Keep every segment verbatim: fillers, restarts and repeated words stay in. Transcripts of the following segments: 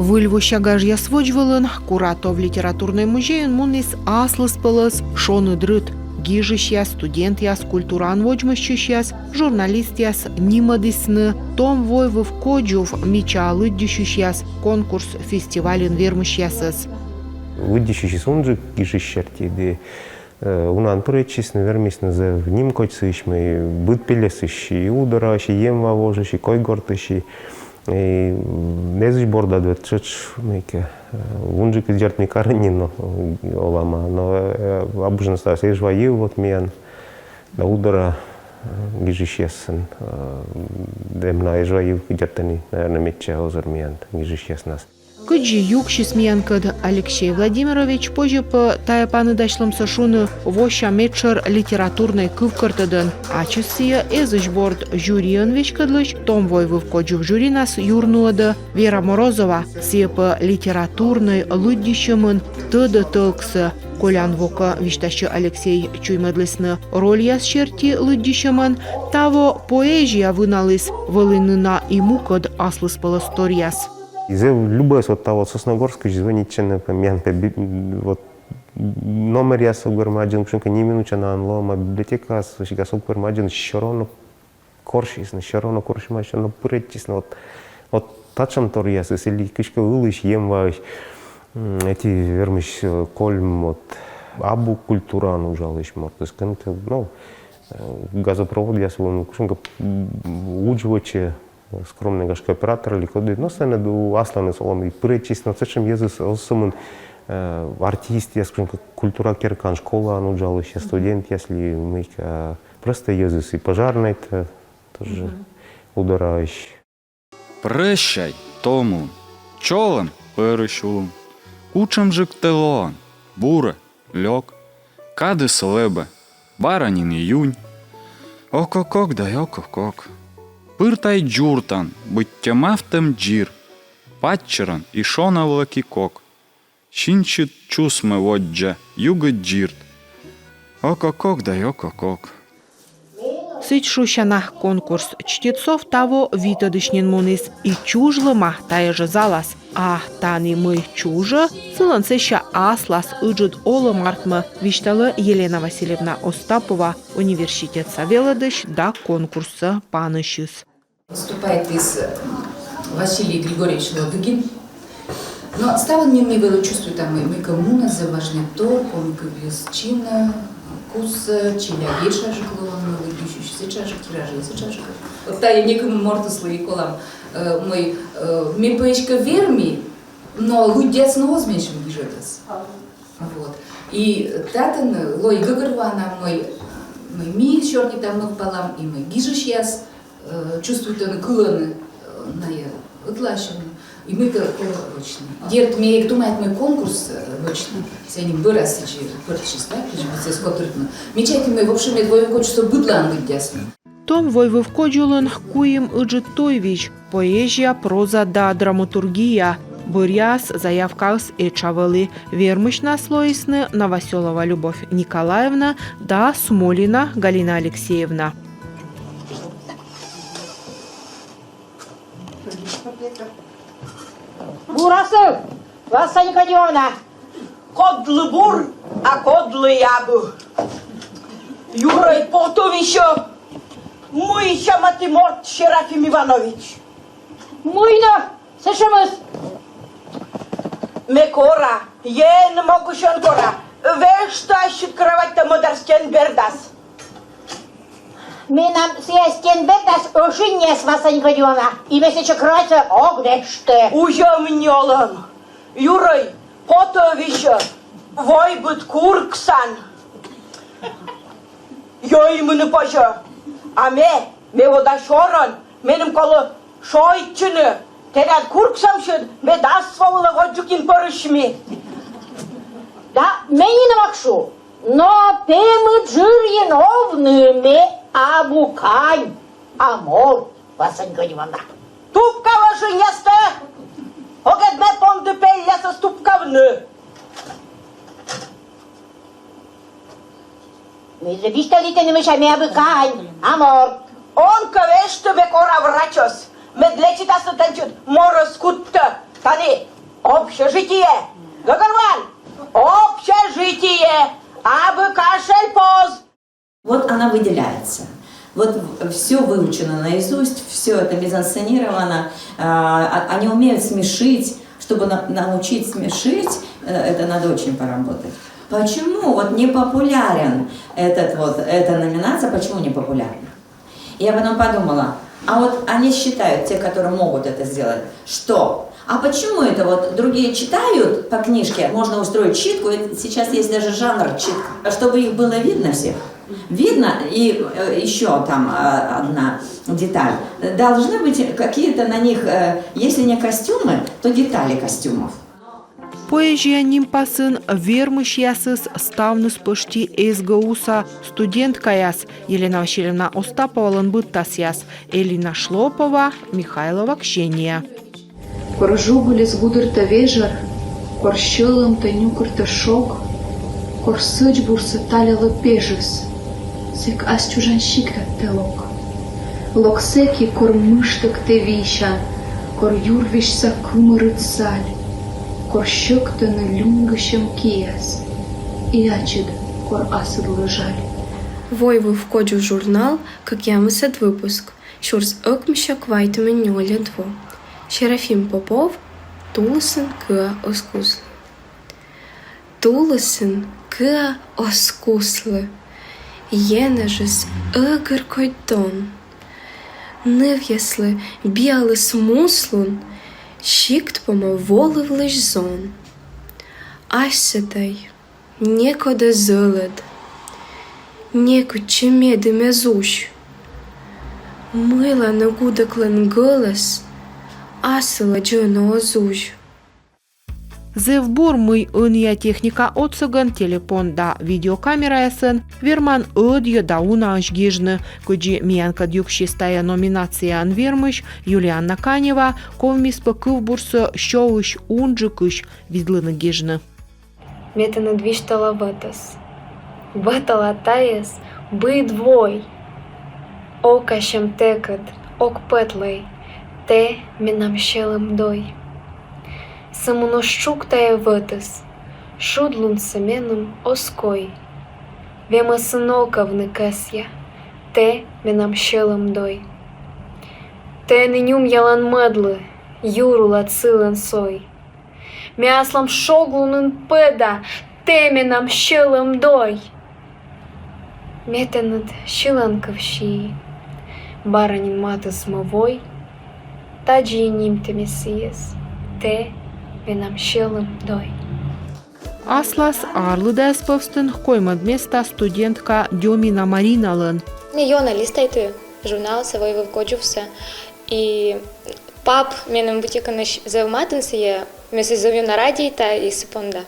Выль вося гажъяс водзвылын Куратов литературнӧй музейын муніс аслыспӧлӧс шоныд рыт. Гижысьяс, студентъяс, культураын водзмӧстчысьяс, журналистъяс нимӧдісны «Том войвыв кодзув» мичаа лыддьысьысьяс конкурс-фестивальын вермысьясӧс. Лыддьысьысьыс унджык гижысь серти, да, э, унаӧн пырӧдчисны, вермисны зэв нимкодь сыысь, мый быд пельӧсысь, и Удораысь, и Емва вожысь, и Койгортысь, и, и, м, Эзысь бордад ведь тшӧтш мыйкӧ, э, унджыкыс, дерт, ми карын нин, но, э, олам, но, э, абу жӧ на ставыс Эжва йыв вот миян, да Удора, э, гижысьясӧн, э, эм на Эжва йыв, дерт, ӧні, наверно, медся озыр миян гижысьяснас. Кыдзи юксис миянкӧд Алексей Владимирович, позьӧ пӧ тайӧ паныдасьлӧмсӧ шуны вося медшӧр литературнӧй кывкӧртӧдӧн. Ачыс сійӧ Эзысь борд жюриӧн веськӧдлысь, «Том войвыв кодзув» жюринас юрнуӧдӧ Вера Морозова. Сійӧ пӧ литературнӧй лыддьысьӧмын тӧдӧ тӧлксӧ. Колян во кӧ, висьтасьӧ Алексей, чуймӧдлісны рольяс серти лыддьысьӧмӧн, таво поэзия выналіс, вӧліны на и мукӧд аслыспӧлӧс торъяс. И зэв любӧ, вот таво Сосногорскысь звӧнитчӧны, миян пӧ би-, вот номеръяс ог вермы аддзыны, кутшӧмкӧ неминучанаӧн лоӧма библиотекаас, весигас ог вермы аддзыны, всё равно корсисны, всё равно корсьмасьӧны, пырӧдчисны, вот, вот татшӧм торъясыс, или кыськӧ ылысь Емваысь, м, эти вермысь, э, кольм, вот, абу культураын уджалысь мортыс, кӧнкӧ, ну, э, газопроводъяс вылын, кутшӧмкӧ, м, удж вӧчӧ, скромнӧй, гашкӧ, оператор ли коді, но сэні ду асланыс олӧмӧ и пырӧдчис, но сэтшӧм йӧзыс оз сӧмын, э, артистъяс, кутшӧмкӧ культура керкаын, школаын уджалысь студентъяс ли мыйкӧ, а просто йӧзыс и пожарнӧй-то тоже Удораысь. Прӧщай, Том улын, чолӧм, пӧрысь улын. Кутшӧмджык тэ лоан, бур-ӧ, лёк? Кадыс лэбӧ, бара нин и юнь. Ок-ок-ок да ок-ок-ок. Пыр тай дзуртан, быттьӧ мавтӧм дзир. Паччӧрӧн и шонавлӧ ки-кок. Синсьыд чусмӧ воддза югыд дзирд. Ок-ок-ок да ок-ок-ок. Сідз шусяна, конкурс чтецов таво витӧдысь нин муніс, и чужлӧма тайӧ жӧ залас. А тані мый чужӧ, сылӧн сэсся аслас ыджыд олӧм артмӧ, висьталӧ Елена Васильевна Остапова, университетса велӧдысь да конкурссӧ панысьыс. Выступайтіс Василий Григорьевич Лодыгин. Но ставӧн нин ми вӧлі чувствуйтам, мый, мыйкӧ мунӧ зэв важнӧй тор, кӧні кӧ вез чинӧ, кусӧ, челядь этшаджык лоӧны, лыддьысьысь этшаджык, тиражыс этшаджык. Вот тайӧ некымын мортыслы и колам, э, мый, э, ми пӧ эськӧ верми, но лыддясны оз менсьым гижӧдӧс. Вот. И татӧн лои гӧгӧрвоана, мый, мый ми сёрнитам мӧвпалам, и мый гижысьяс, э, чувствуйтӧны, кылӧны, э, найӧ ӧтлаасьӧны, и мыйкӧ колӧ вӧчны. Дерт, ме эг думайт, мый конкурс, э, вӧчны. Сэні бӧрас сідзи пӧртчис, да, кыдзи быттьӧ сійӧс котыртны. Ме чайті, мый вообще мед войвыв кодзувсӧ быдлаын лыддясны. «Том войвыв кодзувлӧн» куим ыджыд туйвизь: поэзия, проза да драматургия. Бӧръяас заявкаыс этша вӧлі. Вермысьнас лоисны Новосёлова Любовь Николаевна да Смолина Галина Алексеевна. Бур асыв, Васса Никодимовна! Кодлы бур, а кодлы абу. Юрӧй, потӧ висьӧ. Мый сяма ті морт, Серафим Иванович? Мый нӧ сэтшӧмыс? Ме кора, Ен могысь кора. Вештӧй ассьыд кроватьтӧ мӧдар стен бердас. Менам сійӧ стен бердас ӧшиньяс, Васса Никодимовна, и ме сэтчӧ кроватьсӧ ог вешты. Узьӧм нёлӧм. Юрӧй, потӧ висьӧ. Войбыд курксан. Йӧймыны позьӧ. А ме, ме вода сёрӧн, меным колӧ шойччыны. Тэнад курксӧмсьыд ме дас во вылӧ водзджык нин пӧрысьми. Да ме нинӧм ог шу. Но пемыд жырйын овны ме абу кань, а морт, Васса Никодимовна. Тупкав ӧшиньястӧ! Ог ӧд ме понды пельясӧс тупкавны. Ме жӧ висьталі тэнӧ, мися, ме абу кань, а морт. Он кӧ вешты, ме кора врачӧс. Мед лечитасны тэнсьыд морӧс кудтӧ. Тані Общежитие! Гӧгӧрвоан! Общежитие! Абу кашель поз! Вот она выделяется. Вот все выучено наизусть, все это мизансценировано. А, а- они умеют смешить. Чтобы на- научить смешить, э, это надо очень поработать. Почему вот непопулярен этот вот, эта номинация, почему непопулярна? Я потом подумала, а вот они считают, те, которые могут это сделать, что? А почему это вот другие читают по книжке, можно устроить читку, и сейчас есть даже жанр читка, чтобы их было видно всех. Видно, и э, еще там а, одна деталь. Должны быть какие-то на них, э, если не костюмы, то детали костюмов. Поэзия нимпасын вермысьясыс ставныс пӧшти СГУ-са студенткаяс: Елена Васильевна Остаповалӧн быдтасъяс Элина Шлопова, Михайлова Ксения. Кор жугыльыс гудыртӧ вежӧр, кор сьӧлӧмтӧ нюкыртӧ шог, кор сӧдз бурсӧ талялӧ пежыс, сэк ас чужан сиктад тэ лок. Лок сэки, кор мыштӧг тэ висян, кор юр весьтса кымӧрыд саль, кор сьӧктӧны люнгысьӧм кияс, и ачыд кор асыдлы жаль. «Войвыв кодзув» журнал, кӧкъямысӧд выпуск, сюрс ӧкмыссё квайтымын нёльӧд во. Серафим Попов. «Тулысын кыа оз куслы». Тулысын кыа оз куслы, енэжыс ӧгыр кодь дон. Нывъяслы биалыс муслун сикт помӧ волывлысь зон. Асьсӧ тай некод эз ӧлӧд, некытчӧ медым эз усь. Мыйла нӧ гудӧклӧн гӧлӧс асылӧдз ӧні оз узь? Зэв бур, мый ӧнія техника отсӧгӧн, телефон да видеокамераясӧн верман ӧдйӧ да унаысь гижны. Кыдзи миянкӧд юксис тайӧ номинацияын вермысь Юлианна Канева, ковмис пӧ кывбурсӧ сёысь унджыкысь видлыны гижны. Ме тэныд висьтала вӧтӧс. Вӧтала тайӧс быд вой. Окасьӧм тэкӧд ог пӧтлӧй, тэ менам сьӧлӧм дой. Сӧмын оз тшук тайӧ вӧтыс, шудлунсӧ меным оз кой. Вемӧсын окавны кӧсъя, тэ менам сьӧлӧм дой. Тэ ӧні нюмъялан мӧдлы, юр улад сылӧн сой. Ме аслам шоглунын пӧда, тэ менам сьӧлӧм дой. Ме тэныд сьыланкыв сии, бара нин матысмӧ вой. Тадзи и нимтӧ ме сійӧс: тэ менам сьӧлӧм дой. Аслас арлыдаяс пӧвстын коймӧд места студентка Дёмина Мариналӧн. Ме ёна листайті журналсӧ «Войвыв кодзувсӧ», и пап меным быттьӧкӧ нӧ зэв матын сійӧ, ме сійӧс зэв ёна радейта и сы понда.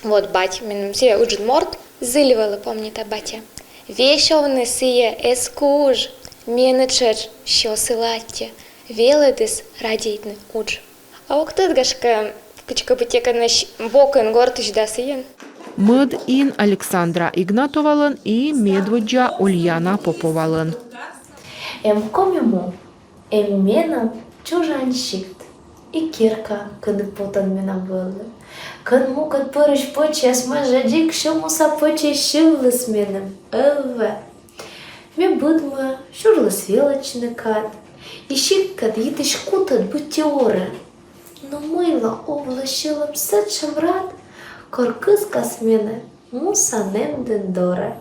Вот бать меным сійӧ ыджыд морт. Зіль вылӧ помнита батьӧ. Весь овны сійӧ эз куж, менӧ тшӧтш сё сылы аттьӧ, велӧдіс радейтны удж. А ог тӧд, гашкӧ, кыдзкӧ быттьӧкӧ нӧ бокын гортысь да сійӧн. Мӧд ин Александра Игнатовалӧн и медводдза Ульяна Поповалӧн. Эм Коми му, эм менам чужан сикт и керка, кӧні потан менам вӧлі. Кӧн мукӧд пӧрысь пӧчьяс мӧд жӧ дзик сё муса пӧчӧй сьывліс меным: ӧввӧ. Ме быдмӧ, сюрліс велӧдчыны кад, и сикткӧд йитысь кутӧд быттьӧ орӧ. Но мыйла овлӧ сьӧлӧм сэтшӧм рад, кор кыскас менӧ муса нэмдін дорӧ.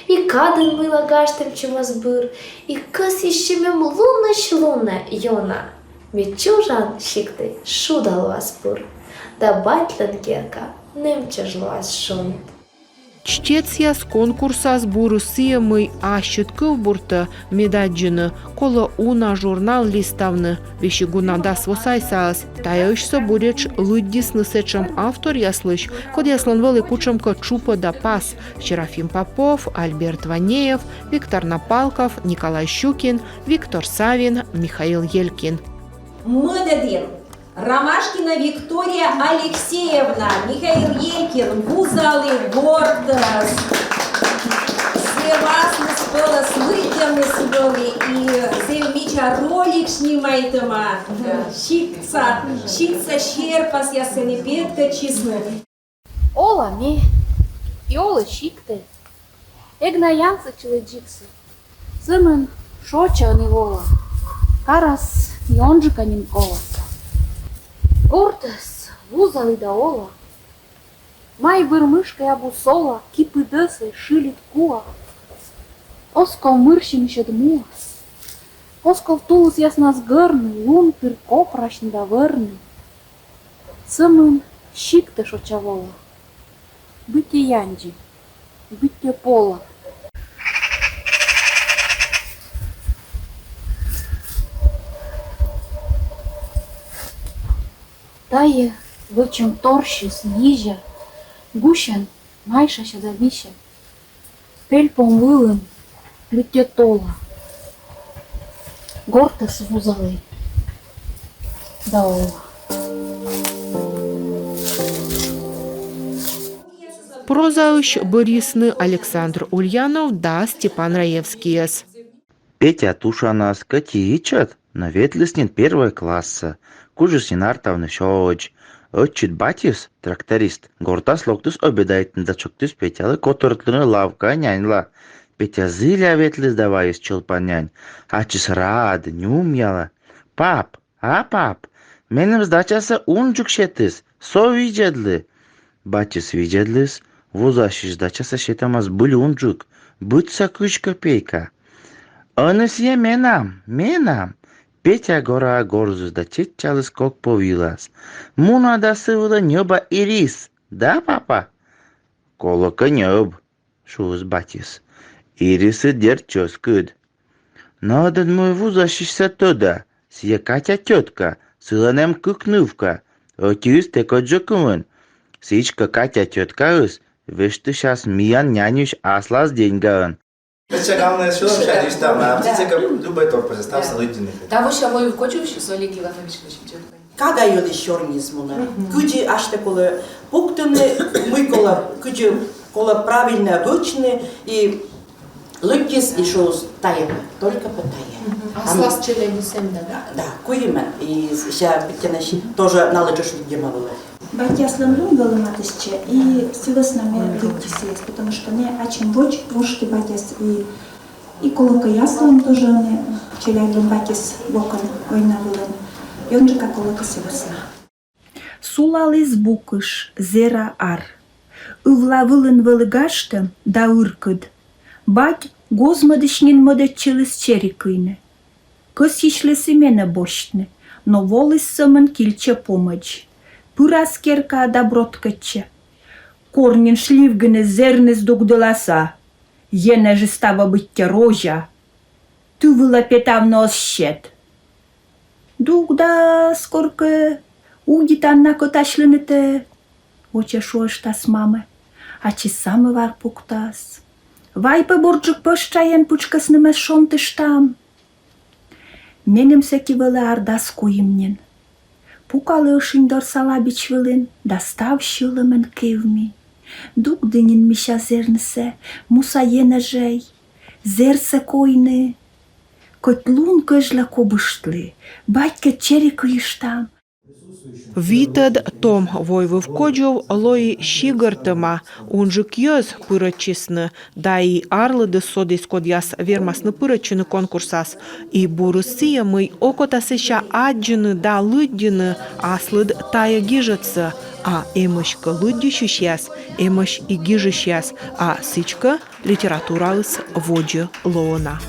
И кадын мыйла гажтӧмтчӧмӧс быр, и кӧсйысьӧмӧм лунысь лунӧ ёна. Ме чужан сиктӧй шуда лоас пыр, да батьлӧн керка нэм чӧж лоас шоныд. Чтецъяс конкурсас бурыс сійӧ, мый ассьыд кывбуртӧ, мед аддзыны, колӧ уна журнал листавны, весиг уна дас во сайсаыс. Тайӧ ыссьсӧ буретш лыддисны сэтшӧм авторъяслысь, кодъяслӧн вӧлі кутшӧмкӧ тшупӧда пас: Серафим Попов, Альберт Ванеев, Виктор Напалков, Николай Щукин, Виктор Савин, Михаил Елькин. Мӧдӧдін Ромашкина Виктория Алексеевна, Михаил Елькин, «Вузаліг гортӧс». Зэв аслыспӧлӧс лыддьӧмыс вӧлі и зэв мича Ролик снимайтӧма. Сиктса, сиктса серпасъяс сэні петкӧдчисны. Ола ме, и олӧ сиктӧ. Эг на янсӧдчылӧй дзиксӧ. Сӧмын шоча ӧні вола. Карас и унджыка нин колӧ. Гортӧс вузалі да ола. Майбыр мышкӧй абу сола, кипыдӧсӧй шыльыд куа. Оз ков мырсьынысь ӧд муас. Оз ков тулысъяснас гӧрны, лун тыр копрасьны да вӧрны. Сӧмын сиктӧ шоча вола. Быттьӧ яндзи, быттьӧ пола. Тайӧ вӧчӧм торсьыс йизя, гусьӧн майшася да вися. Пельпом вылын быттьӧ тола. Гортӧс вузалі да ола. Прозаысь бӧрйисны Александр Ульянов да Степан Раевскийӧс. Петя тушанас кӧть и ичӧт, но ветліс нин первой классӧ, кужис нин артавны сёӧдз. Ӧтчыд батьыс, тракторист, гортас локтіс обедайтны да чӧктіс Петялы котыртлыны лавкаӧ няньла. Петя зіля ветліс да вайис чӧлпан нянь. Ачыс рад, нюмъялӧ: «Пап, а пап, меным сдачасӧ унджык сетіс, со видзӧдлы». Батьыс видзӧдліс, вузасьысь сдачасӧ сетӧмаӧсь збыль унджык, быдса кызь копейка. «Ӧні сійӧ менам, менам!» Петя гораа горзіс да чеччаліс кок пӧв йылас. «Муна да сы вылӧ ньӧба ирис, да, папа?» «Колӧкӧ, ньӧб», — шуис батьыс. «Ирисыд, дерт, чӧскыд». «Но ӧд эн мый вузасьысьсӧ тӧда, сійӧ Катя тьӧтка, сылӧн эм кык нывка, ӧтиыс тэкӧд жӧ кымын. Сідзкӧ, Катя тьӧткаыс вештысяс миян няньысь аслас деньгаӧн». Эча главное, что вообще там, а птица как любой торпозе, ставсӧ лыддьыны. Таво ся войвыв кодзувсьыс Олег Ивановичлысь тьӧткаӧн. Кага йылысь сёрниыс мунӧ. Кыдзи асьтӧ колӧ пуктыны, мый колӧ, кыдзи колӧ правильно вӧчны, и лыддис и шуис: «Тайӧ, только по тайӧ». Аслас челядьыс эм да, да? Да, куимӧн. И сэсся быттьӧ тоже налы тшӧтш лыддьӧма вӧлі. Батьяслӧн лун вӧлі матыстчӧ, и сы вӧсна ме лыдди сійӧс, потому что ме ачым водз вошті батьӧс, и, и колӧкӧ, и аслам тоже ӧні челядьлӧн батьыс бокын, война вылын. Ёнджыка колӧкӧ сы вӧсна. Сулаліс букыш, зэра ар. Ывла вылын вӧлі гажтӧм да ыркыд. Бать гоз-мӧдысь нин мӧдӧдчыліс чери кыйны. Кӧсйысьліс и менӧ босьтны, но воліс сӧмын кильчӧ помӧдз. Пырас керкаӧ да броткӧдчӧ. Кор нин шливгыны зэрныс дугдылас а. Енэжыс таво быттьӧ розя. Ты вылӧ петавны оз сет. Дугдас коркӧ, удитан на кӧтасьлынытӧ, — воча шуыштас мамӧ. Ачыс самӧвар пуктас. Вай пӧ бурджык пӧсь чайӧн пытшкӧснымӧс шонтыштам. Меным сэки вӧлі ар дас куим нин. Пукалі ӧшинь дорса лабич вылын да став сьӧлӧмӧн кевми. Дугды нин, мися, зэрнысӧ, муса енэжӧй, зэрсӧ койны. Кӧть лун кежлӧ кобыштлы, батькӧд чери кыйыштам. Витӧд том «Войвыв кодзув» лои сигӧртӧма, унджык йӧз пырӧдчисны, да и арлыдыс содіс, кодъяс вермасны пырӧдчыны конкурсас. И бурыс сійӧ, мый окота сэсся аддзыны да лыддьыны аслыд тайӧ гижӧдсӧ, а эмӧсь кӧ лыддьысьысьяс, эмӧсь и гижысьяс, а сідзкӧ литератураыс водзӧ лоӧ на.